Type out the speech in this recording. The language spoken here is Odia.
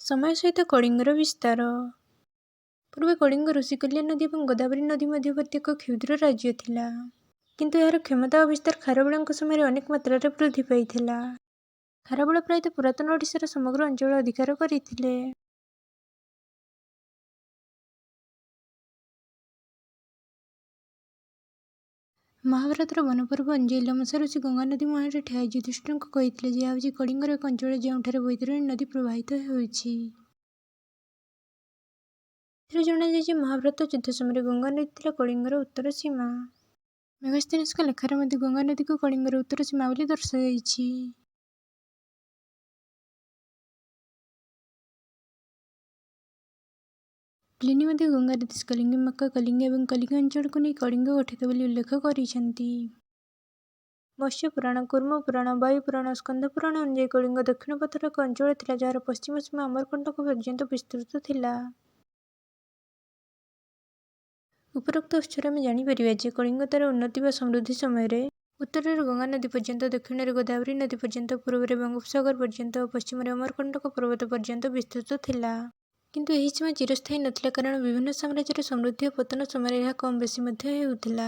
ସମୟ ସହିତ କଳିଙ୍ଗର ବିସ୍ତାର। ପୂର୍ବେ କଳିଙ୍ଗ ଋଷିକୁଲ୍ୟା ନଦୀ ଏବଂ ଗୋଦାବରୀ ନଦୀ ମଧ୍ୟବର୍ତ୍ତୀ ଏକ କ୍ଷୁଦ୍ର ରାଜ୍ୟ ଥିଲା। କିନ୍ତୁ ଏହାର କ୍ଷମତା ଓ ବିସ୍ତାର ଖାରବେଳଙ୍କ ସମୟରେ ଅନେକ ମାତ୍ରାରେ ବୃଦ୍ଧି ପାଇଥିଲା। ଖାରବେଳ ପ୍ରାୟତଃ ପୁରାତନ ଓଡ଼ିଶାର ସମଗ୍ର ଅଞ୍ଚଳ ଅଧିକାର କରିଥିଲେ। ମହାଭାରତର ବନପର୍ବ ଅନୁଯାୟୀ ଲୋମଶା ଋଷି ଗଙ୍ଗା ନଦୀ ମୁହାଣରେ ଠିଆ ହୋଇ ଯୁଧିଷ୍ଠିରଙ୍କୁ କହିଥିଲେ ଯେ ଏହା ହେଉଛି କଳିଙ୍ଗର ଏକ ଅଞ୍ଚଳ, ଯେଉଁଠାରେ ବୈତରଣୀ ନଦୀ ପ୍ରବାହିତ ହେଉଛି। ଏଥିରୁ ଜଣାଯାଏ ଯେ ମହାଭାରତ ଯୁଦ୍ଧ ସମୟରେ ଗଙ୍ଗା ନଦୀ ଥିଲା କଳିଙ୍ଗର ଉତ୍ତର ସୀମା। ମେଗସ୍ଥିନିସ୍ଙ୍କ ଲେଖାରେ ମଧ୍ୟ ଗଙ୍ଗା ନଦୀକୁ କଳିଙ୍ଗର ଉତ୍ତର ସୀମା ବୋଲି ଦର୍ଶାଯାଇଛି। ପ୍ଲିନି ମଧ୍ୟ ଗଙ୍ଗା ନଦୀ, କଳିଙ୍ଗମାକା, କଳିଙ୍ଗ ଏବଂ କଳିଙ୍ଗ ଅଞ୍ଚଳକୁ ନେଇ କଳିଙ୍ଗ ଗଠିତ ବୋଲି ଉଲ୍ଲେଖ କରିଛନ୍ତି। ମତ୍ସ୍ୟ ପୁରାଣ, କୂର୍ମ ପୁରାଣ, ବାୟୁ ପୁରାଣ, ସ୍କନ୍ଦ ପୁରାଣ ଅନୁଯାୟୀ କଳିଙ୍ଗ ଦକ୍ଷିଣ ପଥର ଏକ ଅଞ୍ଚଳ ଥିଲା, ଯାହାର ପଶ୍ଚିମ ସୀମା ଅମରକଣ୍ଟକ ପର୍ଯ୍ୟନ୍ତ ବିସ୍ତୃତ ଥିଲା। ଉପରୋକ୍ତ ଉତ୍ସରୁ ଆମେ ଜାଣିପାରିବା ଯେ କଳିଙ୍ଗ ତା'ର ଉନ୍ନତି ବା ସମୃଦ୍ଧି ସମୟରେ ଉତ୍ତରରେ ଗଙ୍ଗା ନଦୀ ପର୍ଯ୍ୟନ୍ତ, ଦକ୍ଷିଣରେ ଗୋଦାବରୀ ନଦୀ ପର୍ଯ୍ୟନ୍ତ, ପୂର୍ବରେ ବଙ୍ଗୋପସାଗର ପର୍ଯ୍ୟନ୍ତ ଓ ପଶ୍ଚିମରେ ଅମରକଣ୍ଟକ ପର୍ବତ ପର୍ଯ୍ୟନ୍ତ ବିସ୍ତୃତ ଥିଲା। କିନ୍ତୁ ଏହି ସୀମା ଚିରସ୍ଥାୟୀ ନଥିଲା, କାରଣ ବିଭିନ୍ନ ସାମ୍ରାଜ୍ୟର ସମୃଦ୍ଧି ଓ ପତନ ସମୟରେ ଏହା କମ୍ ବେଶୀ ମଧ୍ୟ ହେଉଥିଲା।